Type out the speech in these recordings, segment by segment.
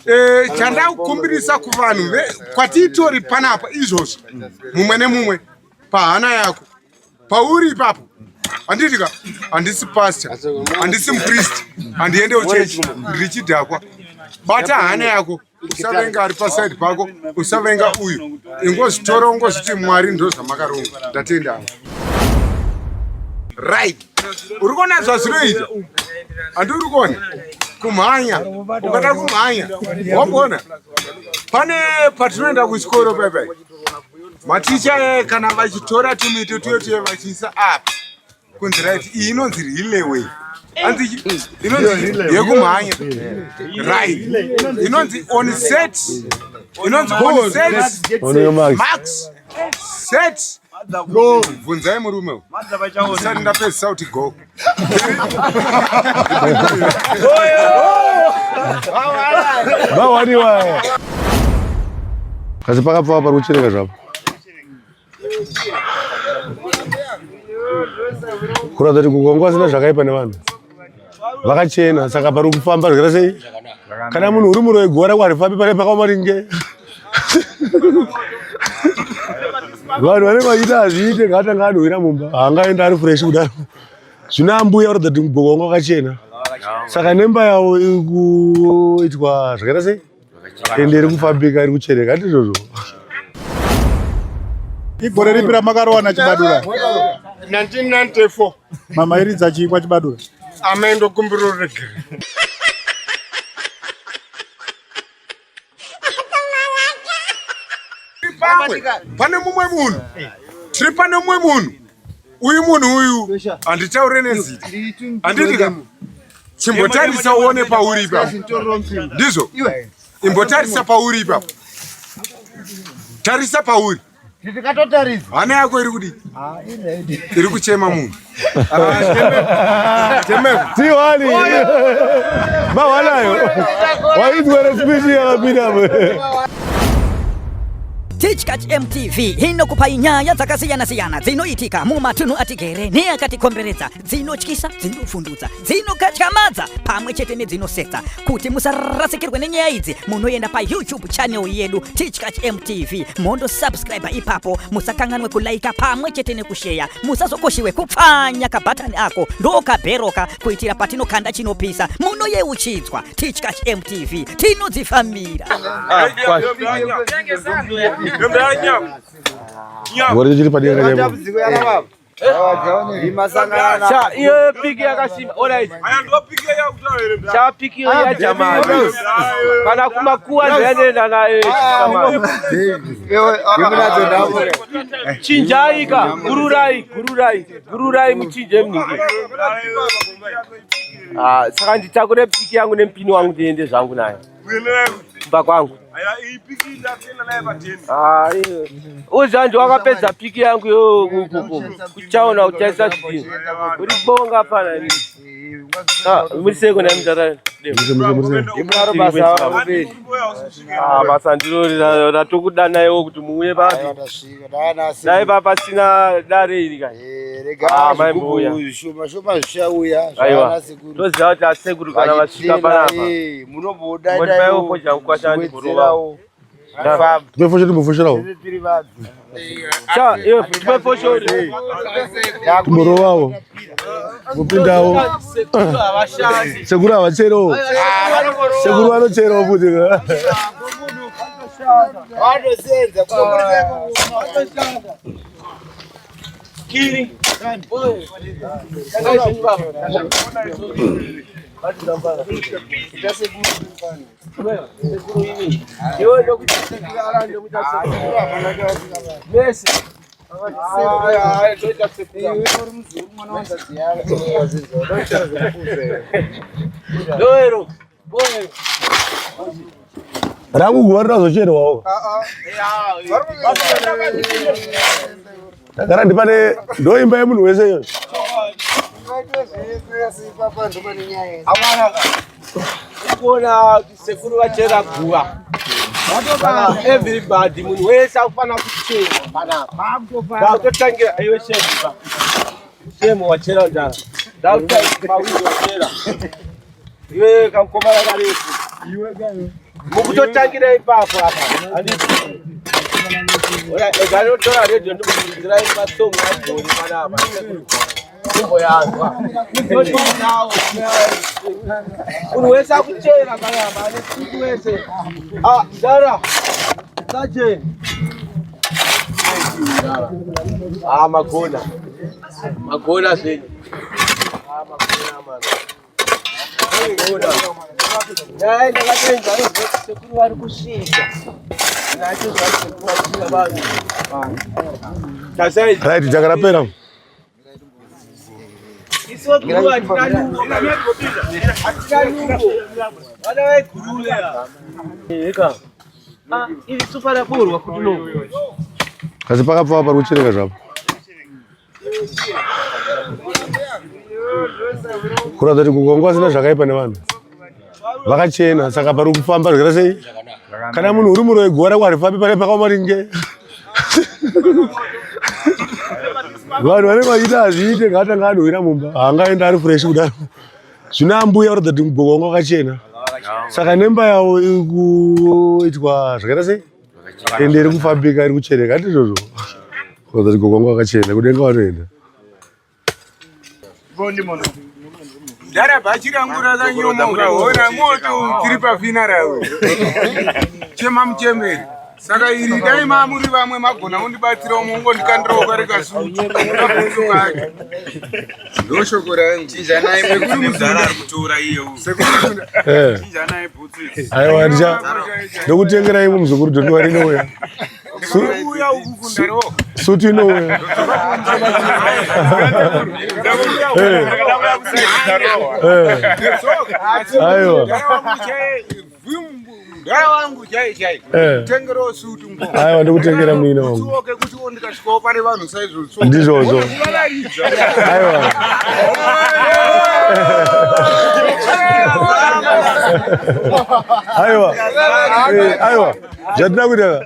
Eh, chandakukumbirisa kuvanhu kwatiitori panapa izvozvi mumwe nemumwe pahana yako pauri ipapo handiti ka handisi pastor handisi mupristi handiende kuchechi ndiri chidhakwa bata hana yako usavenga ari pasaidi pako usavenga uyu ingozvitora ungozviti mwari ndo zvamakaronga ndatenda right uri kuona zvazvinoita handi uri kuona kumhanya ukada kumhanya wamboona pane patinoenda kuchikoro paipai maticha kana vachitora tumiti tuye tuye vachiisa apa kunzi right iyi inonzi relay anzi inonzi yekumhanya right inonzi on set inonzi on set max set go bvunzai murume usati ndapedzisa kuti go vawaniwa kasi pakapfava pari kuchereka zvapo kuratidza kuti kukongo asina zvakaipa nevanhu vakachena saka pari kufamba zvakaita sei kana munhu uri muroyi guva rako harifambi pane pakaoma ringe vanhu vanenge vachiita hazviite ngaatanga anhuwira mumba haangaenda ari fresh kudaro zvino ambuya kuratidza kuti mugwagwa wanga wakachena saka nemba yavo iri kuitwa zvakaita sei ende iri kufambika iri kuchereka handizvozvo igore ripi ramakarowana chibadura 1994 mama iridza chii kwachibadura amai ndokumbira uregere pamwe pane mumwe munhu tiri pane mumwe munhu uyu munhu uyu handitaure nezita handiti ka chimbotarisa uone pauri ipapo ndizvo imbotarisa pauri ipapo tarisa pauri hana yako iri kudii ah, iri kuchema munhu tiwani mawanayo wainzwa speech yakapinda Tichkach MTV inokupai nyaya dzakasiyana-siyana dzinoitika mumatunhu atigere neakatikomberedza, dzinotyisa, dzinovhundutsa, dzinokatyamadza pamwe chete nedzinosetsa. Kuti musarasikirwe nenyaya idzi, munoenda paYouTube channel yedu Tichkach MTV mondo subscribe ipapo, musakanganwe kulaika pamwe chete nekusheya, musazokoshiwe kupfanya kabhatani ako ndokabheroka kuitira patinokanda chinopisa munoyeuchidzwa. Tichkach MTV tinodzifambira. Gore chiri padera chaipo. Sha iyo piki yakasimba. Alright. Sha piki iyo ya jamaa. Kana kumakuwa ndayanoenda nayo. Chinjai ka, gururai, gururai, gururai muchinje mniki. Ah, saka nditakure piki yangu nemupini wangu ndiende zvangu nayo kumba kwangu. Ah, uzvanzi wakapedza piki yangu yo kuchaona kuchaisa zvidini uri bonga fana ini. Ah, muri seko naye mutara. Ah, basa ndiro ratokudanaiwo kuti muuye papi. Dai pasina dare iri kai. Eh, ah, shoma shoma zvichauya aiwa toziva kuti asekuru kana vasvika panapa eh, munombodaidaiwokwashandikurovawo Tipe timbofosherawo. Timborovawo. Mupindawo. Sekuru havacherewo. Sekuru vanocherawo futi. Vanosenza. Kiri. Doero. Rangu guva rinozocherwawo. Ndagara ndipane ndoimba yemunhu wese iyo. Kuona sekuru vachera guva. Everybody munhu wese akufanira kuchera panapa. Ndakutotangira iwe shemu. Shemu wachera ndara. Ndakutotangira mawiri wachera. Iwe kamukomana karefu. Mukutotangira ipapo apa. Handiti. Ora eganotora radio ndikukurudzirai masong agoni panapa. Kumboyanzwa. Munhu wese akuchera panapa ane siku wese. Ah, Dara. Sajeni. Ah, magona. Magona zvenyu. Ah, magona mana. Magona. Dai ndakatenza sekuru vari kusvika. Nacho zvasekuru vasvika vanhu. Right, jakarapera. Asi pakapfava pari kuchereka zvapo. Kuratidza kuti kugongo asina zvakaipa nevanhu. Vakachena saka pari kufamba zvakaita sei? Kana munhu uri muroyi guva rako harifambi pane pakaoma ringe. Vanhu vanenge vachiita hazviite ngaatanga anhuwira mumba. Haangaenda ari fresh kudaro. Zvino ambuya kuratidza kuti mugogo wanga wakachena. Saka nemba yavo iri kuitwa zvakaita sei? Ende iri kufambika iri kuchereka handizvozvo. Kuratidza kuti gogo wanga wakachena kudenga vanoenda. Dara bhachi rangu rakanyomoka hona moto tiri pafinarawe chema muchemberi saka iri dai mamuri vamwe magona kundibatsirawo mongondikandirawo kari kasutu kabhutsu kake ndoshoko rangu Eh. Aiwa ndicha ndokutengera imwe muzukuru don't worry inouya. Uya uku kundarowo Suti inouya. Eh. Eh. Aiwa. Mdara wangu chai chai. Eh. Tengerawo sutu mbo. Aiwa ndokutengera muina wangu. Usiwoke kuti wo ndikasvikawo pane vanhu saizvozvo. Ndizvozvo. Aiwa. Aiwa. Eh, aiwa. Zvatina kuita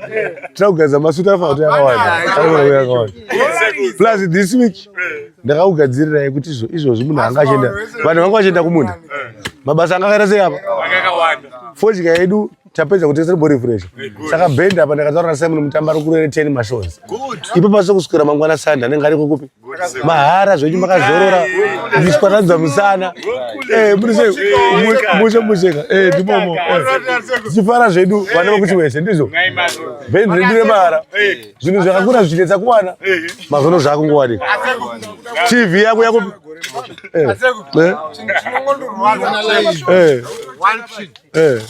tina kugadzira masutu anofanira kuti akawanda. Anofanira kuti akawanda. Plus this week ndakakugadzirirai kuti izvozvi munhu anga achienda vanhu vanga vachienda kumunda. Mabasa anga akaita sei apa? Fodya yedu tapedza kutengesa riborefresh. Saka band apa ndakataura naSimon Mutamba ari kurere 10 mashows. Ipo pasi kuswera mangwana Sunday anenge ariko kupi? Mahara zvenyu makazorora ndichikwanadza musana. Eh, muri sei? Mushe musheka. Eh, ndimomo. Eh. Tichifara zvedu vana vekuti wese ndizvo. Band redu remahara. Zvinhu zvakakura zvichinetsa kuwana. Mazono zvakungowanika. TV yako yako. Eh. Eh. Eh. Eh.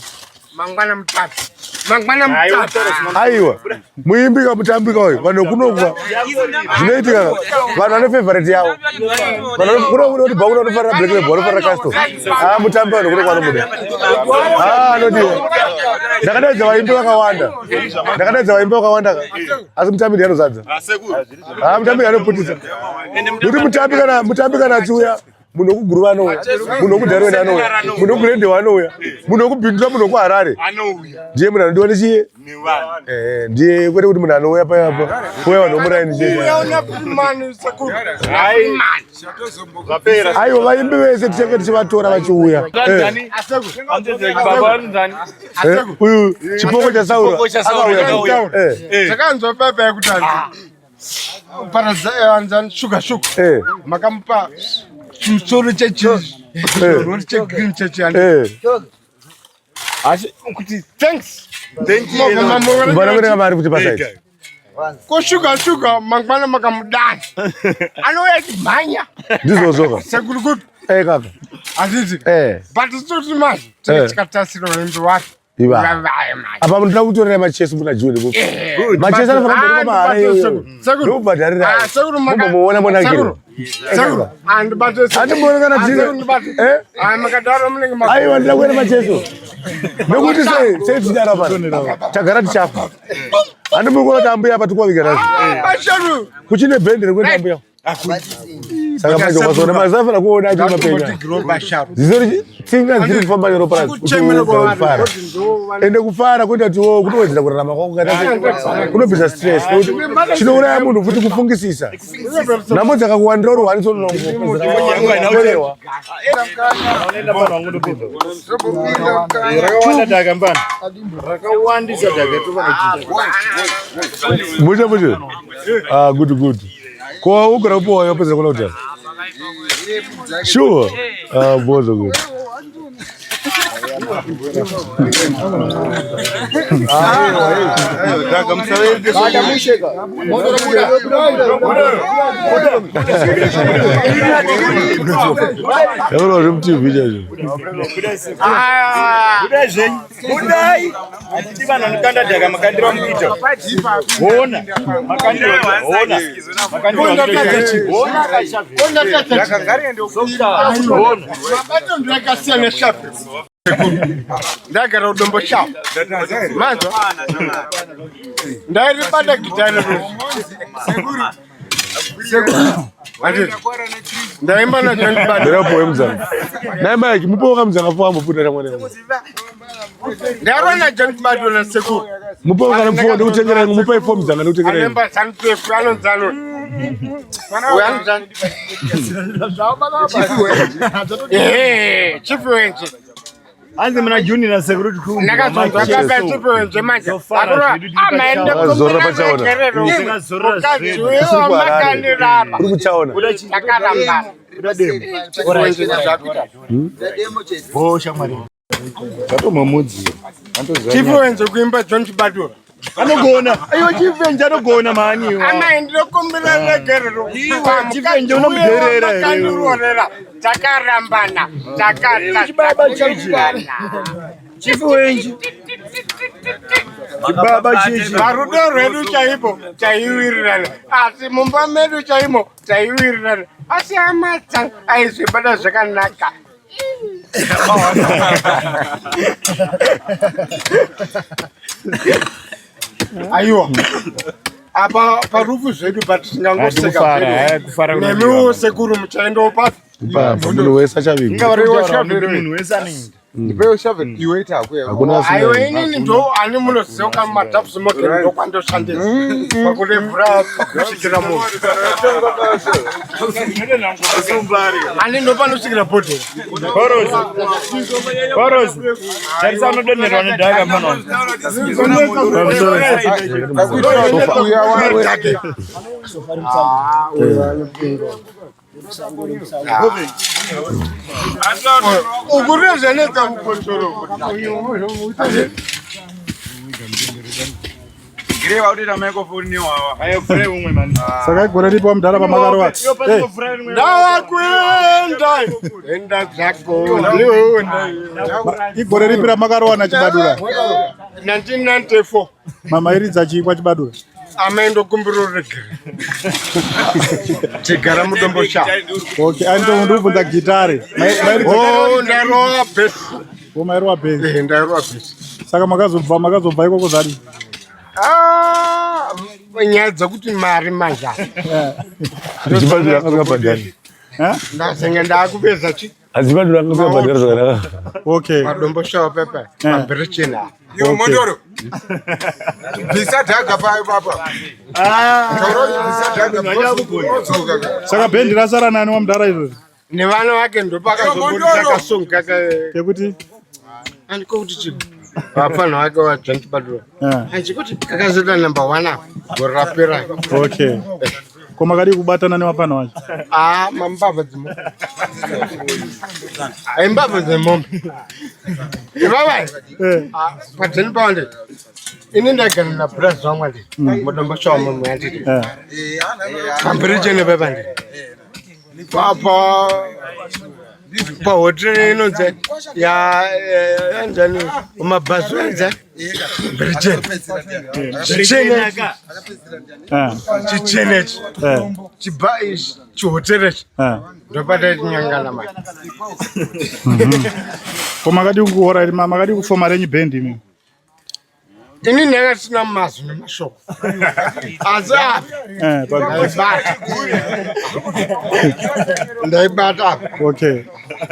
Mangwana mutatu. Mangwana mutatu. Aiwa. Muimbi ka mutambi ka uyu. Vanhu kunokuwa. Zvinoitika ka. Vanhu vane favorite yavo. Vanhu kuno kuno kuti bhakuno vanofarira Black Label, vanofarira Castro. Ah, mutambi vanhu kuno kwanomuda. Ah, anodiwa. Ndakadaidza vaimbi vakawanda. Ndakadaidza vaimbi vakawanda ka. Asi mutambi ndiye anozadza. Ah, mutambi ndiye anoputisa. Kuti mutambi kana achiuya munhu wekuguruva anouya, munhu wekuDarwin anouya, munhu wekuGlendale anouya, munhu wekubindura, munhu wekuHarare ndiye munhu anodiwa nechiye ndiye kwete kuti munhu anouya payapa kuuya vanhu vomuraini chete. Aiwa vaimbi vese tichange tichivatora vachiuya. Uyu chipoko chaSauro akauya. Takanzwa papa yekuti parazanzani shuga shuga makamupa chimusoro checheese chegreen cheche asi kuti thanks Vanokutenga mari kuti pasaiti ko shuga shuga mangwana makamudana anouya achimhanya ndizvozvoka sekuri kuti kaka hazviti but toti manje tikatasira ulembi wake Iva. Apa munoda kutorera macheso muna June. Macheso anofanira kutorera mahara iyoyo. Ndobhadharira. Mumbomuona monakirwa. Andimboona kana tine. Eh? Aiwa ndida kuenda macheso. Nekuti sei sei tichidaro pano. Tagara tichafa. Handimbokuona kuti ambuya apa tikuwaviga nazvo. Kuchine bhendi rekuenda ambuya. Saka manje ukazoona mazafana kuona achiri mapenya. Ziso tsinga dziri kufamba neropa kufara. Ende kufara kuita kuti wo kutowedzera kurarama kwako kana kunobvisa stress. Chinouraya munhu futi kufungisisa. Nhamo dzakakuwandira uri wani sonongoperewa. Rakawanda dhaka mbana. Rakawandisa dhaka Mushe mushe. Ah, good good. Ko ugara upo wapedza kuona kuti. Sure. Ah, bozo good. Yaona zvemutv chaizvo. Budai hatidi vanhu vanokanda dhaka makandira mukuita hona makandira hona makandira hona Mabato ndakasiyana shape. Ndagara udombo shapo. Manzwa? Ndairibata gitare ro. Sekuru. Ndaimba na John Bado. Ndirapo wemudzanga. Naye Mike mupowo kamudzanga fo amboputa ramwana. Ndarwa na John Bado na sekuru. Mupowo kana mfo ndikutengera mupe fo mudzanga ndikutengera. Anemba Zanu PF anonzano. Uyanzani. Ehe, chief wenje. Hanzi muna Juni na sekuru tikumbu. Ndakazonzwa kaka chief wenje manje. Zofara Akura zvedu tiri amaende pachaona. Vakazorora pachaona. Tikazorora Mukadzi zvedu. uyo makandiramba. Uri kuchaona. Takarambana. Kuda demo. Bo shamwari. Chief wenje kuimba John Chibadura. Anogona. Aiwa chief wenje anogona mani iwa. Amai ndinokumbira regerero. Chief wenje unomudherera here? Makandirorera. Takarambana. Chibaba chichi. Chief wenje. Chibaba chichi. Parudo rwedu chaipo taiwirirana, asi mumba medu chaimo taiwirirana, asi hama dzangu aizvibata zvakanaka. Aiwa, apa parufu zvedu patisingangoseka Kufara, kufara zvedu. Nemiwo sekuru muchaendawo papi? Papa munhu wese achavigwa. Munhu wese anoenda. Hakuna Aiwa, asina. inini ndo ani munoziva madhabs moke ndokwandoshandisa pakulevhura pakusvikira munhu ani ndopanosvikira bhodhera Borozi. Borozi. Tarisa anodonherwa nedhaka mwana. ukurezvenetsa kukotsoro Saka igore ripi wamudhara pamakarowa? Hey, ndavakuenda enda zvako igore ripi ramakarowa naChibadura? 1994 Mamairidza chii kwaChibadura? amaendokumbira uregere tigara mudombo sha Okay, andito ndikubvunza gitare. Oh, ndarova bhesi Mairova bhesi. Eh, ndarova bhesi Saka makazobva makazobva ikoko zvadii? Ah, nyaya dzekuti mari manje Chibadura akasingabhadhari. Eh? ndazenge ndakupedza chi Achibadura akasingabhadhari zvakanaka. Okay. madombo shawa pepa mabhirichena Iwe mondoro. Bvisa dhaga payo papa. Taura kuti bvisa dhaga odzoka. Saka bhendi rasara nani wamudhara izvozvi? Nevana vake ndopakazobudisa kasong kaka Kekuti andiko kuti chi vapfanha vake vaJohn Chibadura. Eh. Achikuti kakazoita number 1 apa gore rapera. Okay. Ko makadii kubatana nevapfana vacho? Ah, mambavha dzemombe. Ai mbavha dzemombe. Ivava. Eh. Padzeni pawande. Ini ndagara na bras wangu andi. Mudombo shawa mumwe anditi. Eh. Pambirichene pepa ndi. Papa pahotera inonzi ya yanzani mabhazi yanzani Britain. Chichene Eh. chichene ichi Eh. chiba chihotera ichi Eh. ndopatainyangana manje. Ko makadii kuhora makadii kufoma renyu bhendi imi? Ini ndanga tisina mazwi nemashoko. Asi apa Eh, ndaibata. Ndaibata apa. Okay.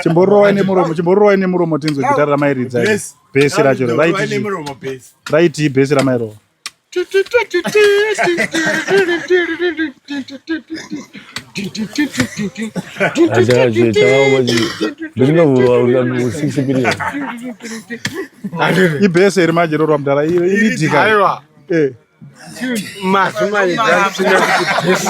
Chimborowai nemuromo, chimborowai nemuromo tinzwe gitara ramairidza. iri. Bhesi racho raiti chii? Raiti bhesi ramairova. Chakaoma chii ndichinovhurwa 6 million. Ibhesi iri manje rorwa mudhara iridhika. Aiwa. Eh. Mazwi manje ndandisina kuti bhesi.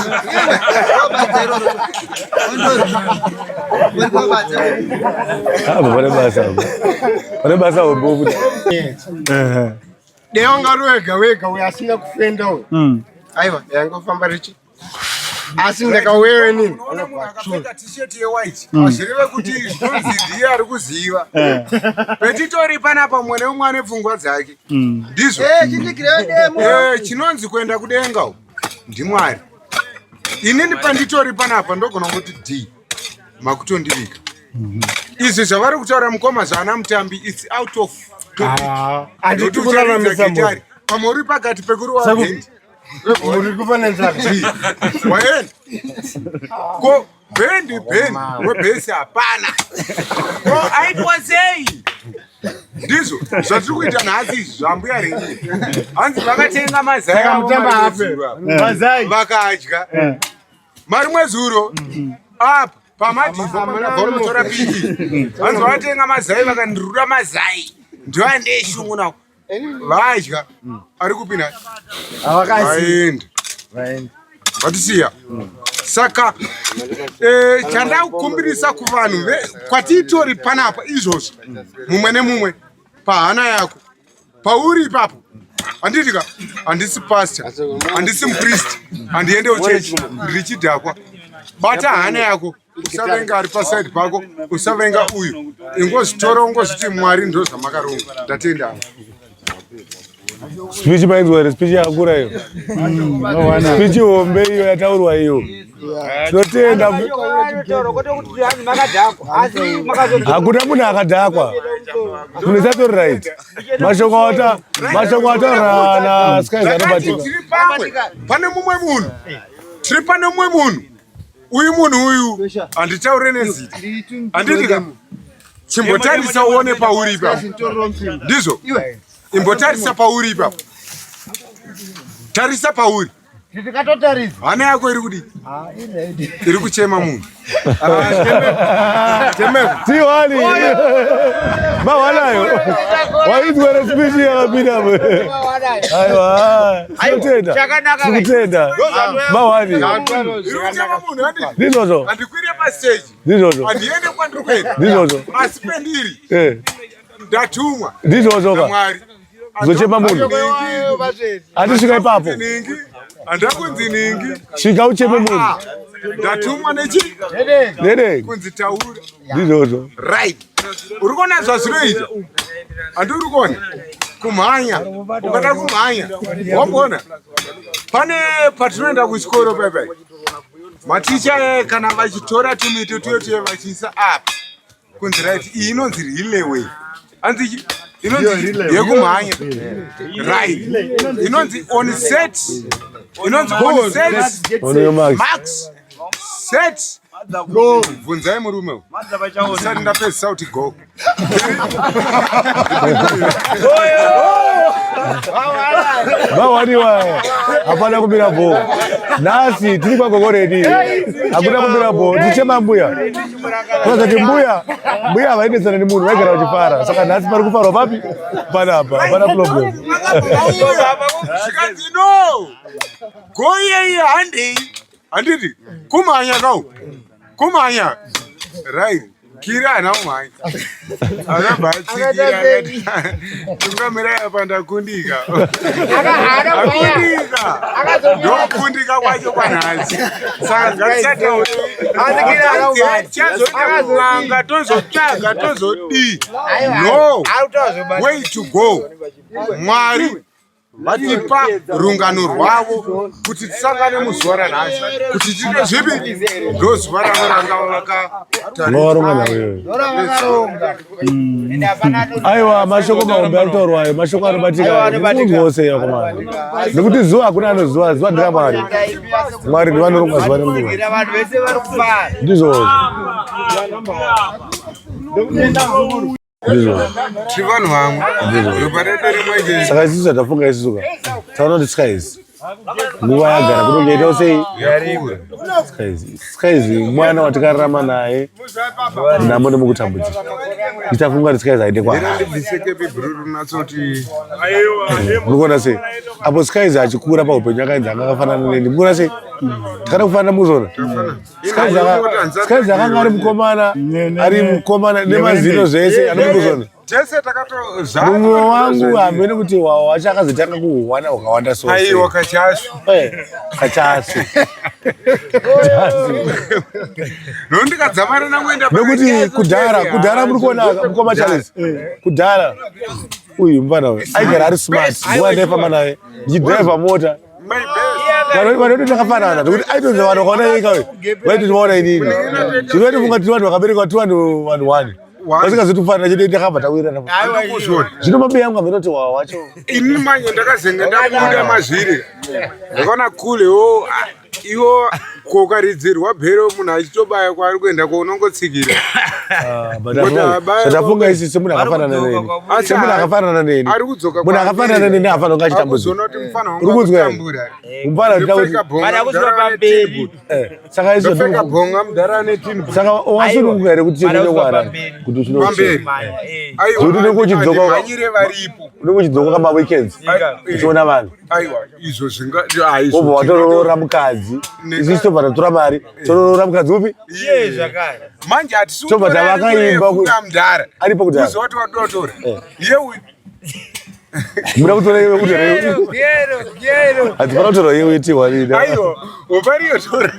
Apa pane basa apa. Pane basa hombe kuti. Eh. Dai wanga uri wega wega uyo asina kufenda uyo. Aiwa, yangofamba richi. Asi ndakauyewo inini. Unoona munhu akapfeka t-shirt yewhite hazvireve kuti zvinonzi ndiye ari kuziva. Petitori panapa mumwe neumwe ane pfungwa dzake. Ndizvo. Chinonzi kuenda kudenga uku ndiMwari. Inini panditori panapa ndogona kungoti d makutondiviga. Izvi zvavari kutaura mukoma zvaana mutambi it's out of topic. Handiti Nokuti ucharidza kuraramisa gitari pamwe uri pakati pekurova bhendi. Muri kufananisa. Waenda ko bhendi bhendi webhesi hapana ko aitwa sei? Ndizvo zvatiri kuita nhasi izvi zvambuya renyu. Hanzi vakatenga mazai Saka avo mutamba mari afe. mwezuro apa. Vakadya mari mwezuro apa pamadhizo pakabva unotora piki. Hanzi vakatenga mazai vakandirura mazai ndoandeshungu nawo vadya ari kupinda vaenda vatisiya. Saka chandakukumbirisa kuvanhu kwatitori panapa izvozvi mumwe nemumwe pahana yako pauri ipapo handiti ka handisi pastor handisi mupristi handiende kuchechi ndiri chidhakwa. Bata hana yako usavenga ari pasaidi pako usavenga uyu ingozvitora ungozviti Mwari ndo zvamakaronga. Ndatenda. Speech mainzwa here? Speech yakakura iyo. Speech hombe iyo yataurwa iyo. Tinotenda. Hakuna munhu akadhakwa. Munhu isatori right. Mashoko ata mashoko ataurwa na Sky Zvakati anobatika. tiri pamwe pane mumwe munhu tiri pane mumwe munhu uyu munhu uyu handitaure nezita handiti ka chimbotarisa uone pauri ipapo ndizvo imbotarisa pauri ipapo tarisa pauri hana yako iri kudii iri kuchema munhu Tiwani. Mawanayo. Wainzwa here speech yakapinda apo. Aiwa. Tinotenda. Tinotenda. Mawani. iri kuchema munhu handiti Ndizvozvo. handikwire pastage Ndizvozvo. handiende kwandiri kuenda Ndizvozvo. asi pendiri Eh. ndatumwa Ndizvozvo ka. naMwari Zochema munhu. Hatisvika ipapo. Ningi handakunzi ningi Svika ucheme munhu. Ndatumwa nechi Nene. kunzi taura. Ndizvozvo. Right. Uri kuona zvazvinoita? Handi uri kuona? Kumhanya. Ukada kumhanya. Wamboona? Pane patinoenda kuchikoro pepe. Maticha kana vachitora tumiti tuye tuye vachiisa apa. Kunzi right iyi inonzi relay. Hanzi inonzi yekumhanya. Right. Inonzi on set. Inonzi on set. On your marks. Max. Set. Go. Bvunzai murume uyu. Ndisati ndapedzisa kuti go. Vawaniwa. Hapana kumira bho. Nhasi tiri kwaGogoreni. Hakuna kumira bho. Tichema mbuya. Kwanza kuti mbuya, mbuya havaendesana nemunhu vaigara vachifara. Saka nhasi pari kufarwa papi? Panapa. Hapana problem. Zvikanzi no. Go iyeye handei. Handiti kumhanya kau. Kumhanya. Right. Kira haana kumhanya. Akabva atsikira akati tungamirai apa ndakundika. Akundika. Ndokundika kwacho kwanhasi. Saka ngatisataure. Tichazoenda kun'anga tozotsvaga tozodii. No. Way to go. Mwari Vatipa rungano rwavo kuti tisangane muzuva ranhasi kuti tiite zvipi ndozuva ravo ranga vakavarunga nhau iyoyo. Aiwa, mashoko mahombe anotaurwa ayo, mashoko anobatika munhu wose yakomana, nekuti zuva hakuna anozuva, zuva nderaMwari. Mwari ndivanoronga zuva nenguva, ndizvozvo. Ndizvo. Tiri vanhu vamwe. Ropa redu rimwe chete. Saka isusu zvatafunga isusu ka. Taona kuti Skies. Nguva yagara kunonge itawo sei? Yakura. Skies. Skies mwana watikararama naye nhamo nemukutambudzika. Ndichafunga kuti Skies aende Ndira kwaHarare. ndibvise kepi bhururu natsoti Mukuona sei? Apo Skies achikura paupenyu akaenza anga akafanana neni. Mukuona sei? Takada kufanana muzona. Sikazi akanga ari mukomana, ari mukomana nemazino zvese anombozona. Tese takatozaa. Mumwe wangu hamene kuti wawa wacho akazotanga kuhwana hwakawanda so. Aiwa kachasu. Eh, kachasu. Kachasu. Nondikadzamara nakuenda Nekuti kudhara, kudhara muri kuona mukoma Charles. Kudhara uyu mfana uyu aigara ari smart. Nguva ndaifamba naye ndichidriver mota. Vanhu vedu takafanana zvekuti aitonzi vanhu vakaona nyika uyu vaitoti vaona inini zvinoiti funga tiri vanhu vakaberekwa tiri vanhu vanhu one vasingazi kufanana chete takabva tawirirana zvino mabeya angu avenoti wawa wacho ini manje ndakazenge ndabuda mazviri ndakaona kulewo iwo kokaridzirwa bhero munhu achitobaya kwaari kuenda ko unongotsikira ah, zvatafunga isi semunhu akafanana neni semunhu akafanana neni munhu akafanana neni afanira kunge achitambudzwa uri kunzwa eh, saka izosaka wasununguka here kuti tiende kuharare kuti uchinochera zvekuti unenge uchidzoka unenge uchidzoka kamaweekends uchiona vanhu aiwa izvo zvinga wobva watoroora mukadzi isusu tobva tatora mari toroora mukadzi upi iye zvakare manje hatisi tobva tavakaimba mudhara aripo kudhara kuzoti watotora eh. iye uyu muda kutora iwe kutora iwe hadzifana kutora iwe itiwa nini aiwa upariyo tora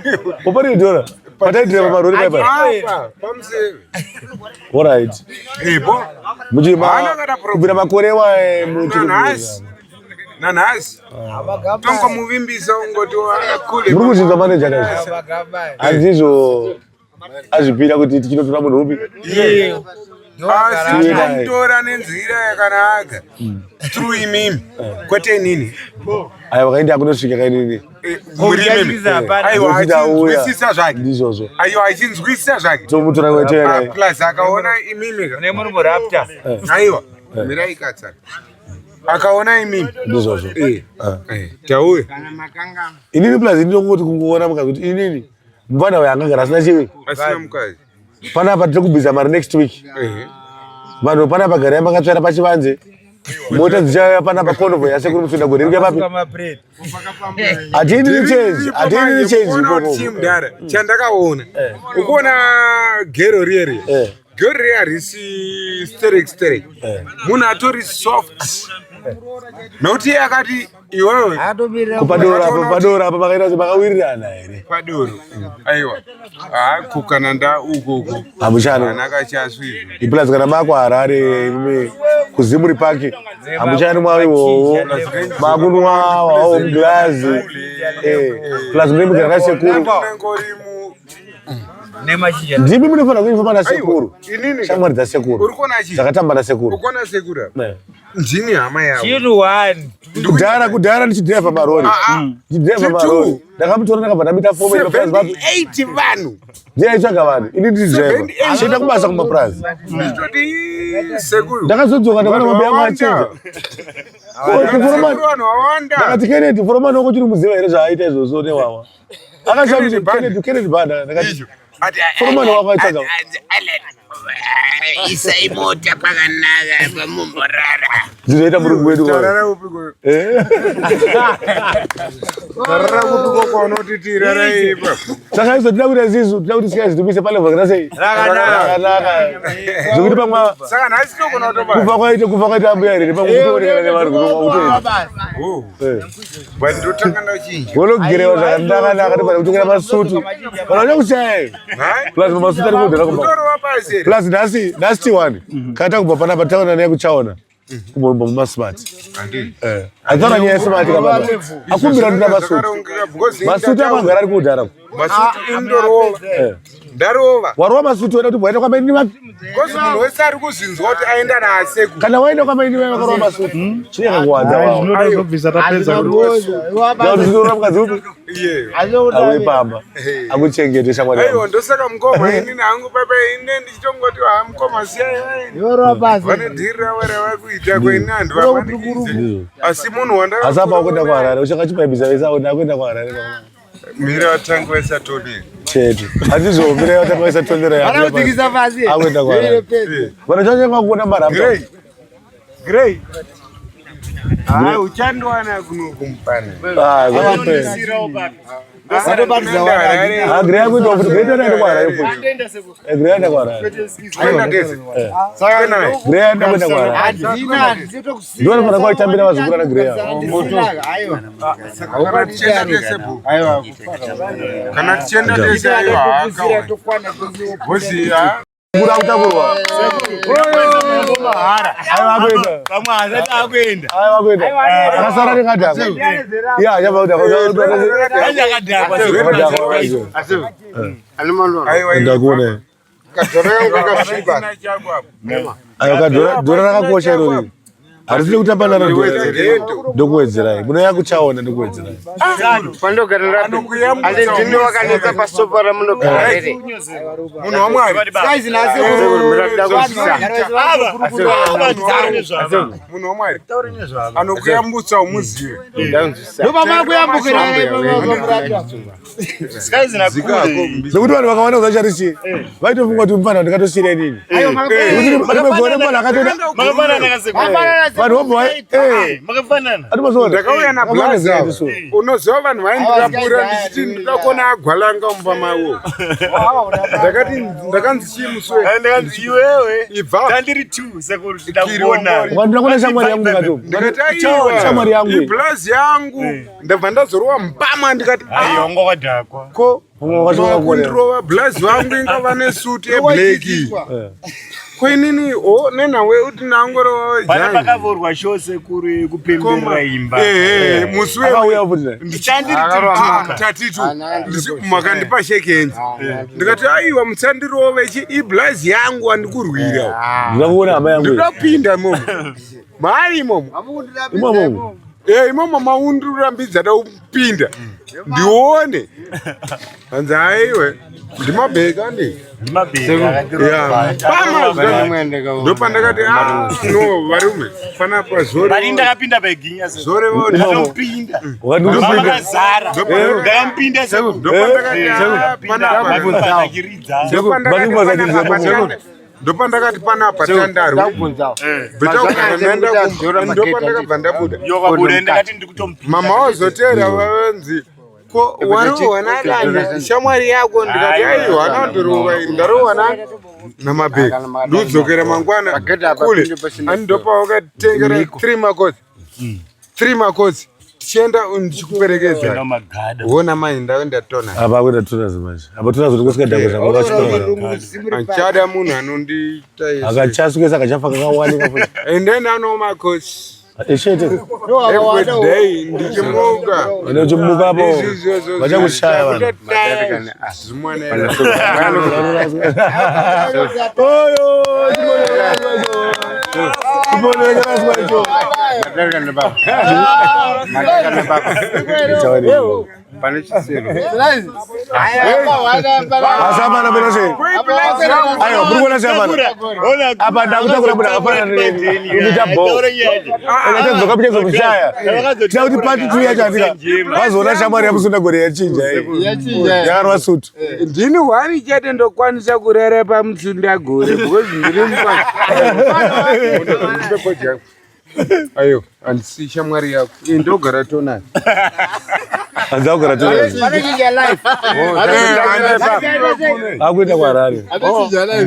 upariyo tora pataitira pamarori paipa pamuseve Alright. Ipo. Muchima kubvira makore wa nanhasi. Nanhasi. Tongomuvimbisa ungoti kule. Muri kuzvinzwa manager kaizvo. Handizvo azvipira kuti tichinotora munhu upi? Iye. Asi tinomutora nenzira yakanaka. Through imimi. Kwete inini. Aiwa kaindi akunosvika kainini. Eh, aiwa achinzwisisa zvake ndizvozvo aiwa achinzwisisa zvake tomutora kwetera ah, plus akaona imimi ne muri murapta eh. aiwa eh. mirai katsana akaona imimi ndizvozvo tauye inini plus ndinongoti kungoona mukadzi kuti inini mufana uyo angagara asina chivi asina mukadzi panapa tiri kubvisa mari next week vanhu panapa garai makatsvaira pachivanze mota dzichauya panapa convoy yasekuru musunda gore iri kuya papi hatiendi nechange hatiendi nechange ikoko mudhara chandakaona eh. ukuona gero riye riye eh. gero riye harisi sterek sterek eh. munhu atori soft nokuti iye akati iwewe kupadoro apo padoro apo makaita makawirirana here padoro aiwa haa kukana nda uko uko hamuchano anaka chasu izvo iplus kana mako harare ime kuzimuri paki hamuchani mwa iwowo makunwa wawo muglazi eh, plus mune mugara nasekuru Unenge uri mu ndimi munofanira kuinfoma nasekuru inini shamwari dzasekuru uri kuona chii dzakatamba nasekuru uri kuona sekuru apa Eh. ndini hama yavo Chiri one. Kudhara kudhara ndichidhiraivha marori. Ah, ah. Ndichidhiraivha marori. Ndakamutora ndakabva ndamita fomu yemapurazi papi. 78 vanhu. Ndiye aitsvaga vanhu. Ini ndiri driver. Chienda kubasa kumapurazi. Ndichitoti sekuru. Ndakazodzoka ndakaona mabe yangu achinja. Sekuru vanhu vawanda. Ndakati Kennedy foromani wako chiri muziva here zvaaita izvozvo newawa. Akashamisa Kennedy Kennedy Banda ndakati Foromani wako aitsvaga. Isai mota pakanaka pamumborara. Zvinoita murungu wedu. Tarara upi ko? Eh? Tarara kupi ko kwaunoti tirara ipa. Saka izvo tinoda kuita isisu tinoda kuti sikazi timise palevel kana sei? Rakanaka. Rakanaka. Zvekuti pamwe Saka nhasi tinogona kutoba. kufa kwaita kufa kwaita ambuya here pamwe kutoonekana nevanhu kutoenda. Oh. Eh. But ndotanga ndachinja. Wonogerewa zvakanaka naka tobva kutengera masutu. Kana unoda kushaya. Plus masutu ari kudhara kumba. Kutorova pasi here? Plus nhasi nhasi tiwani. Kana takubva panapa taona naye kuchaona. Kumboromba mumasmart. Ataura nyaya yesmart kababa. Akumbira ndina masuti. Masuti akagara ari kudhara. Masuti indorova. Ndarova. Warova masuti wena kuti waenda kwamaini vapi? Because munhu wese ari kuzvinzwa kuti aenda naaseku. Kana waenda kwamaini vapi vakarova masuti. Chii akakuwadza wao. Zvinoda kuzobvisa tapedza. Ndinotora mukadzi upi? Iyeyo. Auye pamba. Akuchengete shamwari Aiwa yangu. ndosaka mukoma inini hangu papa ine ndichitongoti ha mukoma siyai. Vane dhiri ravo ravakuita ko ini handivamanikidze. Asi munhu wandaka Asi apa wakuenda kuHarare uchakachipaibisa vese avo ndakuenda kuHarare. Mira vatangi vaisatoni. Chete. Handizvo mira vatangi vaisatondera yako. Akuenda kuHarare. Vanhu chanyanya kuona marapta. Grey. Grey. Ah, uchandiwana kuno kumpana. Ah, zvakapera. Ah, Grey akuenda futi. Grey toenda kuHarare futi. Grey aenda kuHarare. Kuenda tese. Saka naye. Grey aenda kuenda kuHarare. Ndiwo anofanira kuvaitambira vazukuru ana Grey avo. Kana tichienda tese bu. Kana tichienda tese aiwa hakawa. Bosi ha. Kura kutakurwa. Aiwa akuenda. Vamwe hazati akuenda. Aiwa akuenda. Akasara ringadhakwa. Yeah, achabva kudhakwa. Akadhakwa. Aiwa. Ndakuona. Kadhora yangu kakasviba. Aiwa kadhora dhora rakakosha irori. Harisiri kutamba naro dhora. Ndokuwedzerai. Munouya kuchaona ndokuwedzerai. Pandogara rapi. Ande ndini wakanetsa pasofa ramunogara here. Munhu waMwari. Munhu waMwari. Anokuyambutsa umuzive. Nekuti vanhu vakawanda kuzachari chii? Vaitofunga kuti mufana ndikatosiyira inini. Nekuti rimwe gore mufana akatoda Makafanana kasekuru. vanhu vobva eh Makafanana. atomazoona. Ndakauya nablaza. Unoziva vanhu vaindirapura ndichiti ndoda kuona agwalanga mumba mavo. Ndakati ndakanzi chii musi we. Ndakanzi iwewe. Ibva. Tandiri 2 sekuru ndakuona. Ukandira kuna shamwari yangu ndikati. Ndikati aiwa. Shamwari yangu. Iblazi yangu. Ndabva ndazorova mbama ndikati ah, Aiwa wanga wakadhakwa. ko Vamwe vacho vakakuonera. kundirova blazi vangu ingava nesuti yebleki. Ko inini o nenhawe uti ndangorova Pane jani. pakavhurwa show sekuru yekupemberera imba. Ehe musi we Akauya futi naye. Chandiri Ah, tatitu makandipa shekenzi ndikati aiwa musandirove chi iblazi yangu andikurwira Ndinokuona hama yangu. iyi. ndinoda kupinda imomo maari imomo Imomo. e imomo maundirambidza da kupinda ndione hanzi aiwe ndimabheka ndi ndopandakati "Ah, no varume panapa Bari zore ndakapinda paiginya sekuru. zoreva Ndakampinda. Wakandikupinda. Makazara. Ndakampinda sekuru. ndopandakati "Ah, panapa Ndakakiridza. Ndopandakati panapa tandarwe ndopandakabva ndabuda Yokabuda ndakati ndikutompinda. mama wazoteera vavanzi ko warohwa nadani shamwari yako ndikati aiwa anandirova ndarohwa namabheki ndodzokera mangwana kule ani ndopawakatengera 3 makosi 3 makosi tichienda ndichikuperekedza Magada. wona mai ndaendatona Apa akuenda tunazo manje. Apa tunazo ndikusikadhakwa zvako kachikoro. andichada munhu anondiita izvi. Akachasukesa akachafa kakawanika futi. And then ano makosi Eshete. every day ndichimuka Ane uchimuka apo. Izvozvo Vachakushaya vanhu. Zimwana Oyo, chimono icho. Pane chisero. Asi hapana pena sei? Aiwa, muri kuona sei hapana? Apa ndakutakura munhu akafanana neni. Kuita bho. Akatadzoka picha kushaya. Tida kuti part 2 yacho andika. Vazoona shamwari yamusunda gore yachinja iyi. Yakarwa sutu. Ndini hwani chete ndokwanisa kurara pamutsunda gore because ndiri mufana. Ayo, handisi shamwari yako. Iyi ndogara tonani. Hanzi akugara tena. Vanochinja life. Akuenda kuHarare.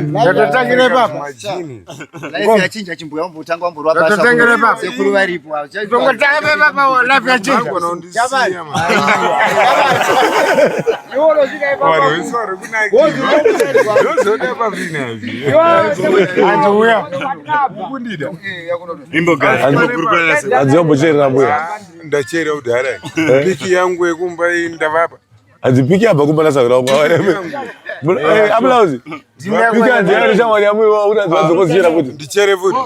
Ndatotangira ipapa. Majini. Life yachinja chimbuya wambotanga wamborwa basa. Ndatotengera ipapa. Sekuru varipo. Tongotanga ipapa life yachinja. Vanogona kundisiya, man. Vanhu vese vari kunakirwa. Ndozoda pavina izvi. Hanzi uya. Kundida. Hanzi wambocherera mbuya. Ah, Ndachera kudhara. Piki yangu yekumba iyi ndavapa. Hanzi piki abva kumba nasahwira wangu. Amulauzi. Piki hanzi yana neshamwari yamuiwa kuti hanzi vadzokozichera futi. Ndichere futi.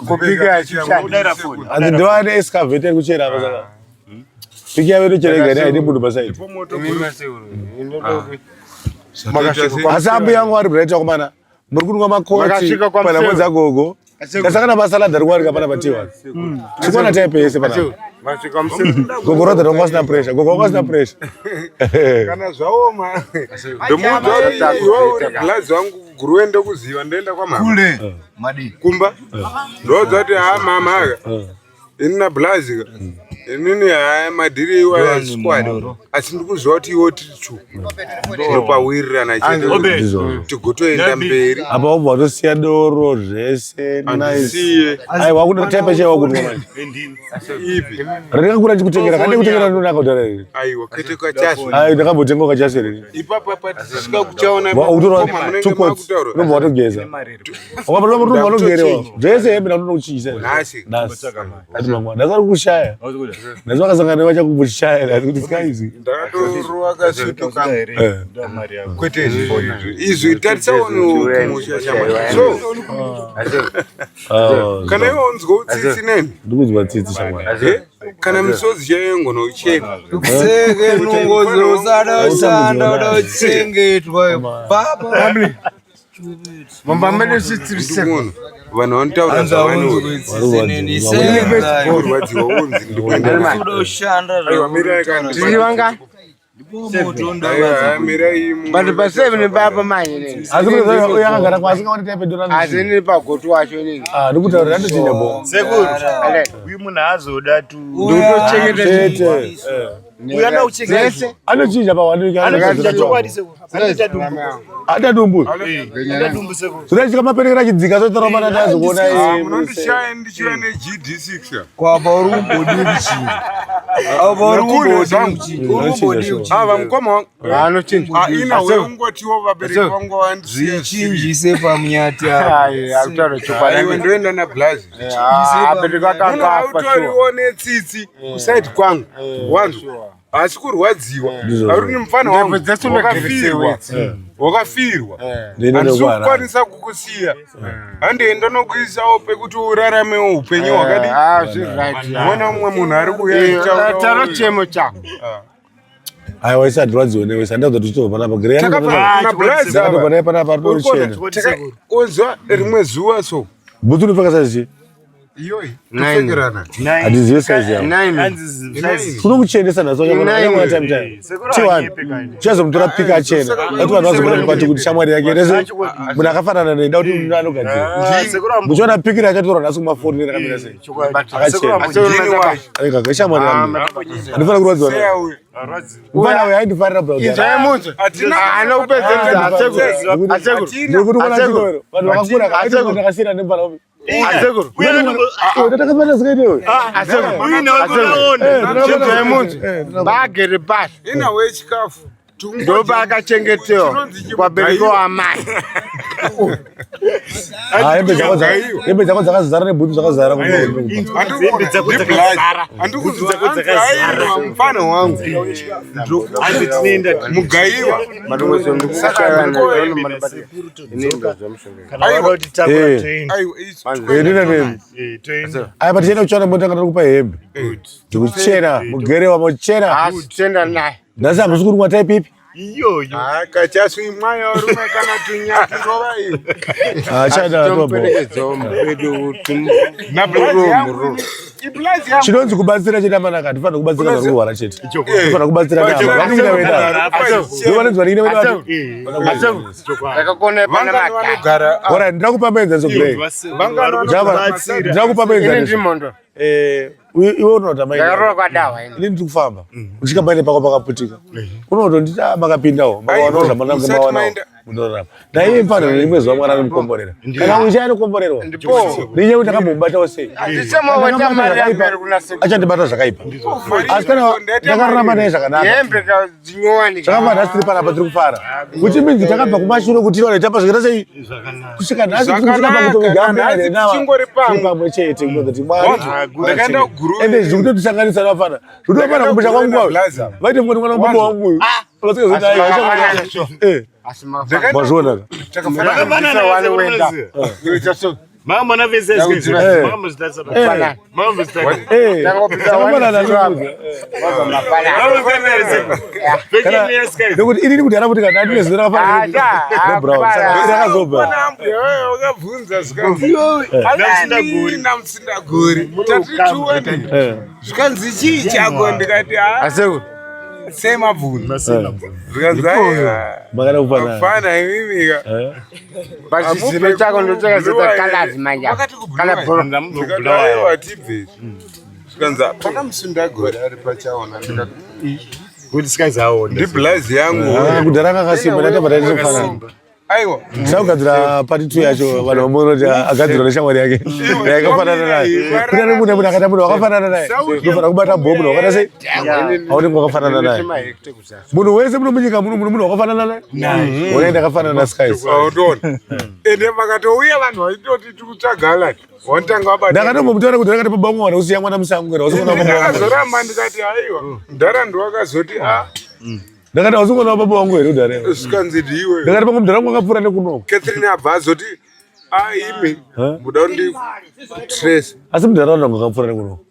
Kupika yachishanda. Hanzi ndovane excavator iri kuchera apa saka. Piki yavo inochera igari haidi munhu pasaidi. Asi ambuya yangu vari bright vakomana. Muri kunwa makoti Makasvika kwaMuseve. panhamo dzagogo. Ndasangana masalad ari kuwanika pana patiwa. Tikuona type yese panapa. Masvika museve. Gogo rodha ronga usina pressure. Gogo wanga usina pressure. Kana zvaoma. Ndomuudza kuti iwe uri glazi wangu guruwe ndokuziva ndoenda kwamama. Kule. Madi. Kumba. Ndoudza kuti ha mama aka. Ini nablazi ka. Inini haya madhiri iwa squad. Asi ndikuziva kuti iwe tiri two. Tinopawirirana chete. Ndizvozvo. Tigotoenda mberi. Apa wobva watosiya doro zvese nice. Andisiye Aiwa wakuda type chaiwa wakunwa manje. ipi. Randingakura ndikutengera kande kutengera ndonaka kudhara iri. Aiwa kwete kwachazo. Ai ndakambotenga kachasu iri. Ipapa patisvika kuchaona Utora koma munenge two coats makutaura. unobva watogeza. Wakabva unobva watogerewa. Zvese hembe ndakutokuchiisa. Nhasi. Nhasi. Ati mangwana. Ndasari kushaya. Nhasi vakasangana nevachakumboshaya nhasi kuti sky Ndakatorova kasutu kangu. Eh. Kwete izvi izvi tarisawo kumusha shamwari. So Ah, kana iwe unzwa utsitsi neni ndikudzwa tsitsi shamwari. eh, kana misodzi chaiyo ngonochema. Seke nungozi usada ushanda uda uchengetwa baba. Mumba medu sitiri seven. Ndikuona vanhu vanotaura Hanzi zvavanoda. aunzwe Kurwadziwa unzi ndikuenda. Uda ushanda Aiwa mirai kana. Tiri vanga? Aiwa mirai. But pa seven baba manje nini. Asi kuti uyo akagara kwa asingaoni type ndona. Asi nini pagoto wacho nini. Ah, ndikutaura ndandochinja bo. Sekuru. Ale. Uyu munhu azoda tu. Ndikutochengeta Chete. Eh. Uyu anoda kuchengeta. Zvese. Anochinja pa wani Anochinja chokwadi sekuru. Anoita dumbu. Ada dumbu. Anoita dumbu sekuru. Zvinoitika maperekera achidzika sotora mana tazokuona iye. Munondishaya ndichiva neGD6. Kwapa uri kumbodii kuchinja. Apa uri kumbodii kuchinja. Uri kumbodii kuchinja. Ava mukoma wangu. Anochinja. Ah, ina wewe ungotiwo vabereki vangu vandisiya. Zvichinjise pamunyati apa. Ai, akutaura chokwadi. Aiwa ndoenda nablazi. Abereki Munhu akanga afa sure. autoriwo netsitsi kusaidi kwangu wanzwa asi kurwadziwa ari ni mufana wangu Ndebvu dzese wakafirwa unogerese wakafirwa Ndinoenda handisi kuHarare. kukwanisa kukusiya handienda nokuisawo pekuti uraramewo upenyu hwakadi Ah, zviri right. mona mumwe munhu ari kuuya Taro chemo chako. Aiwa isa ndirwadziwe newe isa ndakuti tichitobva panapa. Gere Takafanana ndakatobva naye panapa ari chena. onzwa rimwe zuva so Bhutsu unopfeka size chii? iyoyi topfekerana Handizive size yako. Nine. Kunokuchenesa nhasi Nine. wacha time time. Sekuru T1. anyepe kani. Chichazomutora pika achena. Ati vanhu vazokuona kwati kuti shamwari yake rese munhu akafanana naye ndakuti munhu anogadzira. Sekuru Muchiona piki rachatorwa nhasi kumafoni rakamira sei. Akachena. ndini wacho Areka ishamwari yangu. Handifanira kurwadziwa naye. seya uyu Mufana uyu aindifarira bro. Inzwai munzwe. Hatina- Haana kupedzeresa asekuru. Asekuru. Ndiri kuti kuona Asekuru. chikoro. Vanhu vakakura Asekuru. ndakasiyana nemufana uyu. Asekuru. Takafanana sikaite uyu. Asekuru. Chinzwai munzwe. Bagere pasi. ina wechikafu Ndopaakachengetewa kwabereki wamai. Ah, hembe dzako hembe dzako dzakazara nebhutsu dzakazara andikuziva mufana wangu mugaiwa ndina nemi aya patichaenda kuchana motanga tiri hembe ndikuchena mugerewa mochena Asi tenda naye. nhasi hamusi kurumwa type ipi Iyoyo. kachasu imwaya varume kana tunyati rova iyo achada Tomuperekedzawo mwedu nablazi yangu Chinonzi kubatsira chete amanaka hatifanira kubatsira vari kurwara chete. Tinofanira kubatsira nehama. Vanin'ina vedu ava. Ndovanonzi vanin'ina vedu ava. Ndakakona pana vanogara Alright, ndirakupa muenzaniso Grey. Ndirakupa muenzaniso. Eh, iwe unoda mai. Ndakarova kwadawa ini. Ini ndiri kufamba. Uchika paine pako pakaputika. Unotonditi ah makapindawo. Makawanawo zvamananga mawanawo. Munorarama. Ndaive pano rimwe zuva Mwari anomukomborera. Kana uchi anokomborerwa. Nenyaya yekuti ndakambomubatawo sei. Achandibata zvakaipa. Asi kana ndakararama naye zvakanaka. Hembe dzinyowani. Zvakabva nhasi tiri panapa tiri kufara. Kuti minzi takabva kumashure kuti tione tapa zvakaita sei. Kusvika nhasi tiri kusvika pakutoviga ambuya nenawa. Tiri pamwe chete kuti Mwari. Ende zviri kutotisanganisa navafana. Zviri kumusha kwangu kwavo. Vaite mwana mwana baba wangu uyu. Mazviona ka? Nekuti inini kuti araputika ndandine zino rakafanana nebrown saka rakazobva wakabvunza zvikanzi namusindagori tatituwani zvikanzi chii chako ndikati semabvunzo zvikanzi makada kufanana fana imimika Pachisino chako ndochakazoita kalazi manje. Kana bhoro. ndikati aiwa tibve zvikanzi pana musindagori ari pachaona ndikati ndiblazi yangu kudhara kakasimba ndatabva taitofanana aiwa Tisakugadzira part 2 yacho vanhu vamboona kuti agadzirwa neshamwari yake yakafanana naye. Kune munhu munhu akaita munhu wakafanana naye. Unofanira kubata bhomu munhu wakaita sei? Haunenge wakafanana naye. Munhu wese muno munyika muno munhu wakafanana naye. Unoenda akafanana na Skies. Autoona. Ende vakatouya vanhu vaitoti tiri kutsvaga Alan. Wanotanga wabata. Ndakatombomutora kuti ndakati baba wangu usiya mwana musango kana usikuona baba wangu. Ndakazoramba ndikati aiwa. Mudhara ndiwakazoti a Ndakati usikuona baba wangu here udhara. zvikanzi ndiwe. Ndakati pamwe mudhara wangu akapfuura nekunoko. Catherine abva azoti a imi muda kundi trace. Asi mudhara wangu akapfuura nekunoko.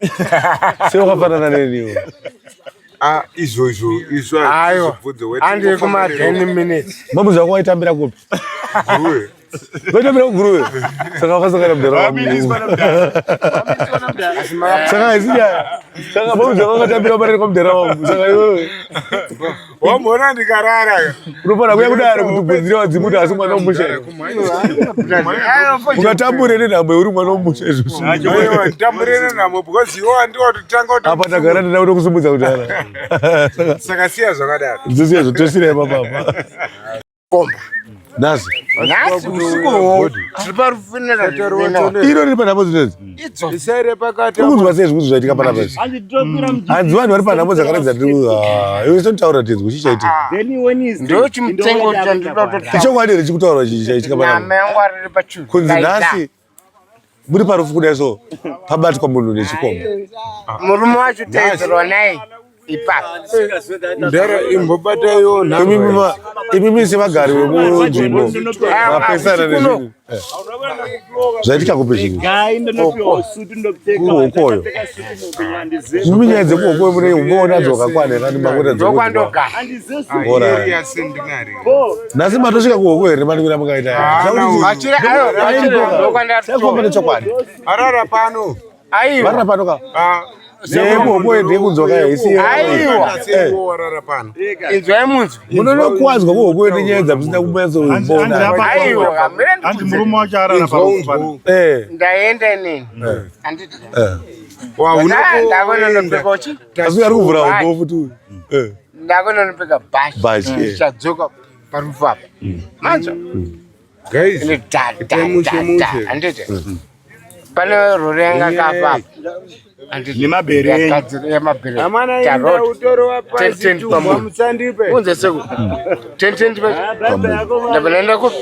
Sei wakafanana neni iwe? A izvozvo izvo Aiwa. Andi kuma 10 minutes. Mabuzi wako waitambira kupi? Vaitambira kuguruve. Saka wakasangana mudhara wangu. Saka haisi nyaya. Saka mabuzi wako wakatambira parere kwamudhara wangu. Saka iwewe Wamboona ndikarara. unofanira kuuya kudare kuti ubvunzire vadzimu kuti asi mwana womusha here. Ungatambure nenhamo uri mwana womusha izvozvo. Aiwa nditambure nenhamo because iwe wandiwatotanga kuti Apa tagara ndina kutokusimudza kudhara. saka siya zvakadaro. Ndosiya zvotosira ipapa apa. Komba. Nhasi. Nhasi usiku uwo tiri parufuneral. Iro riri panhamo dzinodzi. Idzo. Isaire pakati. Uri kunzwa sei zvikuti zvaitika panapa izvi? Hanzi vanhu vari panhamo dzakanaka dzatiri iwe totaura tinzwe chii chaitika. Ndochimutengo chandinoda kutotaura. Ichokwadi here chikutaura chii chaitika panapa? Nyama yangu ariri pachuru. Kunzi nhasi muri parufu kudai so pabatwa munhu nechikomba. Murume wacho taidzorwa naye ipapo. Ndara imbobataiwo Imimi imimi sevagari vemunzvimbo mapesana nezvinhu. Zvaitika kupi zvinhu? Kuhokoyo. Imi nyaya dzekuhokoyo mune unoona dzakakwana here mangoita Ndokwandogara. Alright. Nhasi matosvika kuhokoyo here manikira mukaita. Vachiri aiwa vachiri ndokwandatoka. Sekufamba nechokwadi. Arara pano. Aiwa. Varara pano ka. Ndeyekuhokoyo ndeyekunzwa isi. Aiwa. Warara pano. Inzwai munzwi. Munonokuwadzwa kuhokoyo nenyaya dzamusina kunyatsoona. Aiwa. Mire Hanzi murume wacho arara parufu pano. Eh. Ndaenda inini. Handiti. Eh. Ndakononopfeka uchi. Asi ari kuvhura hombo futi uyu. Eh. Ndakononopfeka bhachi. Bhachi, eh. Ndichadzoka parufu apa. Manzwa. Guys, Ine da da mushe, da da. mushe. Handiti. Pane rori yanga kafa apa. Handiti. Nemabhere enyu. Yakadzira yemabhere. Amana inda Tarot. utoro wapasi Ten, ten tumbwa pamunhu. musandipe. Unze seku. Ten ten pa. Ndabva ndaenda kupi?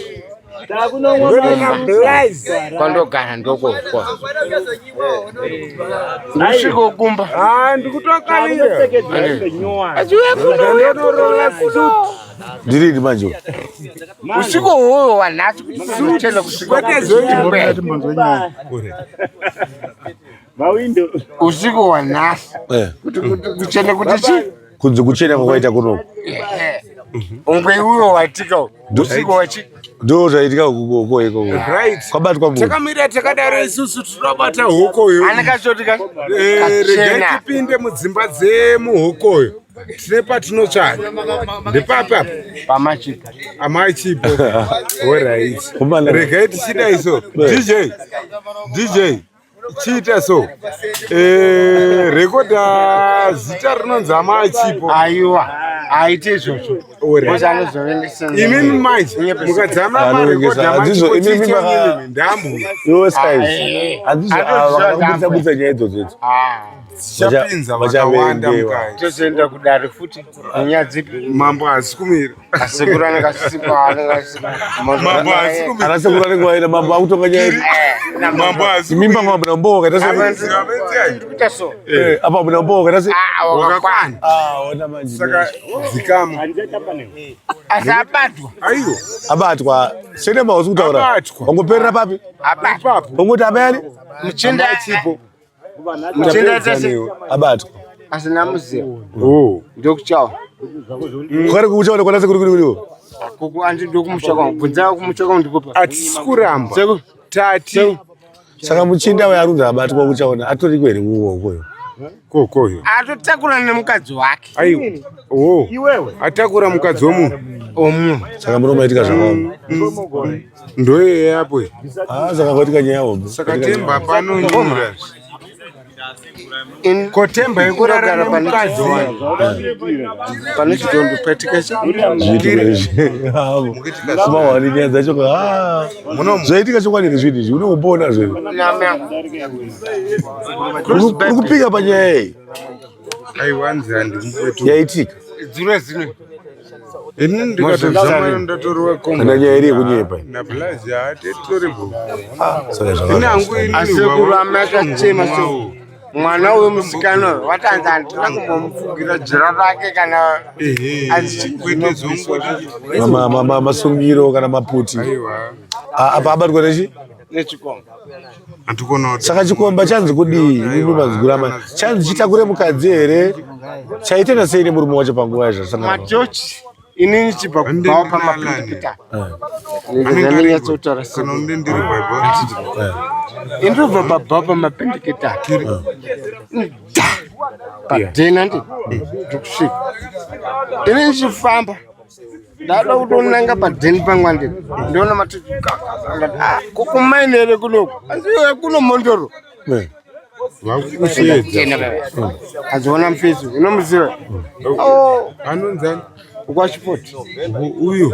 Kwandogara ndokoko. Ndosvika kumba. Ah, ndikutokalira. Achiuya kuno uya kuno uya kuno. Ndirini manje? Usiku uwowo wanhasi kuti kuchena kusvika Chimbomirai timbonzwe nyaya. usiku wanhasi Eh. kuti kuchena kuti chi Kunzi kuchena kwakaita kunoku. Ehe. ungwe uyo watika usiku wachi Ndo zvaitika ukoko ikoko. Right. Kwabatwa munhu. Takamira takadaro isusu tinobata hokoyo. Eh, regai tipinde mudzimba dzemuhokoyo. Tine patinotsvaga. Ndepapi apa? Pamachipo. Amai Chipo. Alright. Kumana. Regai tichida iso. DJ. DJ. Chiita so. Eh, rekoda zita rinonzi Amai Chipo. Aiwa. Aite izvozvo. Alright. Because anozovengesa. Imimi manje mukadzama Anovengesa. marekodha Handizvo, machipo imimi chiita maka- imimi ndambu. Iwe skies. Eh. Handizvo Handizvo, vakabudisa budisa nyaya idzodzo idzo. Dzichapinza vakawanda Vachavengewa. mukati. Tozoenda kudare futi. Nenyaya dzipi? Mambo haasi kumira. Asekuru anenge asisipo, anenge asisipo. Mambo haasi kumira. Ana sekuru anenge vaina mambo akutonga nyaya idzi. Mambo haasi Mimba ngoma muna mboka ita se. Kuita so. Eh, apa muna mboka ita se. Ah, wakakwana. Ah, ona manje. Saka dzikama. Asi abatwa. Aiwa. Abatwa. Sene mauzi kutaura. Abatwa. Wangoperera papi? Abatwa. Ipapo. Wangoti abayani? Muchinda Chipo. Muchinda tese. Abatwa. Asina muziva. Oh. Ndokuchawa. Kwari kuchaona kwana sekuru kuri kuriwo. Kuku andi ndokumusha kwangu. Bvunza kumusha kwangu ndikupa. Hatisi kuramba. Sekuru. Tati. Saka muchinda uyo arunzi abatwa kuchaona atoriko here kuwokoyo. Kokoyo. Atotakura nemukadzi wake. Aiwa. Oh. Atakura mukadzi wemunhu. Omunhu. Saka munomaitika zvakaoma. Ndoyeye apo. Ah, saka kwaitika nyaya hombe. Saka temba panonyura. In Kotemba yekurara Ndogara pane nemukadzi wani. pane chidondo paitika chi. Zviitiko izvi. Havo. Kumahwani nyaya dzacho ka. Ah. Zvaitika chokwadi here zvinhu izvi unongomboona zvinhu. Uri kupika panyaya iyi Aiwa nzi handimboetu. yaitika. Dzure zino. Ini ndikatozama ndatorwa komba. Kana nyaya iri yekunyepa iyi. Nablazi haatitoripo. Saka Ini zvakadaro. hangu ini Asekuru amai akachema so. Mwana uyu musikana uyu watanzi handina kumbomufugira jira rake kana Ehe. Kwete zongoti. Masungiro kana maputi. Aiwa. Ah, apa abatwa nechi? nechikomba. Handikuona kuti. Saka chikomba chanzi kudii? Imimi mazigurama. Chanzi chitakure mukadzi here? Chaitenda sei nemurume wacho panguva yazvasangana? Machochi inini chibva kubvawo pamapindipita. Ndanyatsotaura Kana unde ndiri bhaibha. Indobva pabvawo pamapindikita. Padhena ndi ndikusvika. Ini ndichifamba ndada kutonanga padheni pangwa ndi ndiona mati kukumaini here kunoku asi iwe kuno mhondoro Eh. Vakushedza. aziona mufesi unomuziva Anonzani? ukwachipoti Uyu.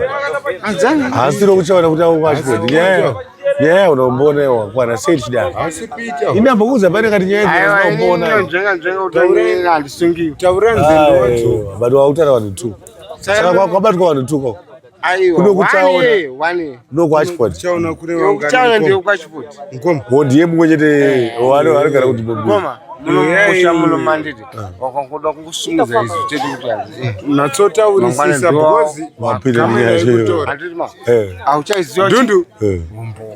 anzani Haasiri kuchaona kuti aukwachipoti. Nyaya nyaya unomboona wakwana sei tichidaro. Haasi Peter. Ini ambokuudza pane kati nyaya aiwa idzi unomboona. nzvenga nzvenga kuti handisungiwi Taura nzendo wacho. But wakutaura vanhu two. Saka kwabatwa vanhu two ko. aiwa Kuno kuchaona. one Ndokwachipoti. Chaona kune kuchaona ndiyo kwachipoti Ngoma. Wo ndiye mumwe chete wano anogara kuti bobo. ngoma munomusha muno manditi wakangoda kungosumudza izvi chete kuti hanzi Natsotaurisisa because Mapinda kamera nyaya yacho. yekutora. handiti ma Eh. auchaiziva Dundu. Eh.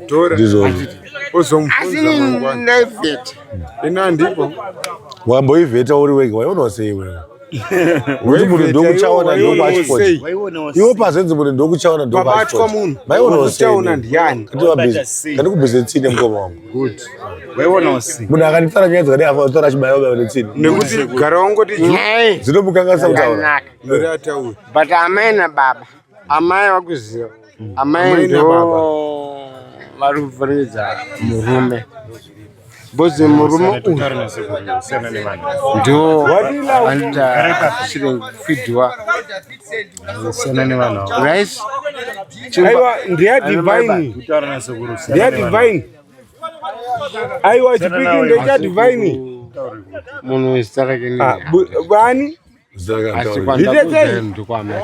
Tora. Ndizvo. asi Ozomubvunza mangwana. ndaivheta Ina handipo. Wamboivheta uri wega waionawo sei wewe? Kuti munhu ndokuchaona ndokwachipoti. Iwo pazenzi munhu ndokuchaona Pabatwa ndokwachipoti. munhu. Maionawo sei? Wakuchaona ndiyani? Kandikubhize tsine mukoma wangu. Good. Munhu akanditaura nyaya dzakadai afa kutaura achibaya baya netsine. Nekuti gara wangoti nyaya Dzinomukanganisa kutaura. yakanaka miri ataura. but amai nababa amai vakuziva amai Amai ndo nababa. vari kuvhiringidza murume bhozi murume uyu ndo anoita kufidhiwa rice Aiwa ndiya divine. Ndiya divine. Aiwa chipiki ndecha divine. munhu wezita rake Ah, Bani? asi kwandakuzai ndokwamacheka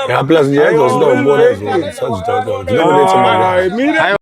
Ya plus nyaya dzasina kumboona idzo. Sadzitaura. Dzinokunetsa mangwana. Mira.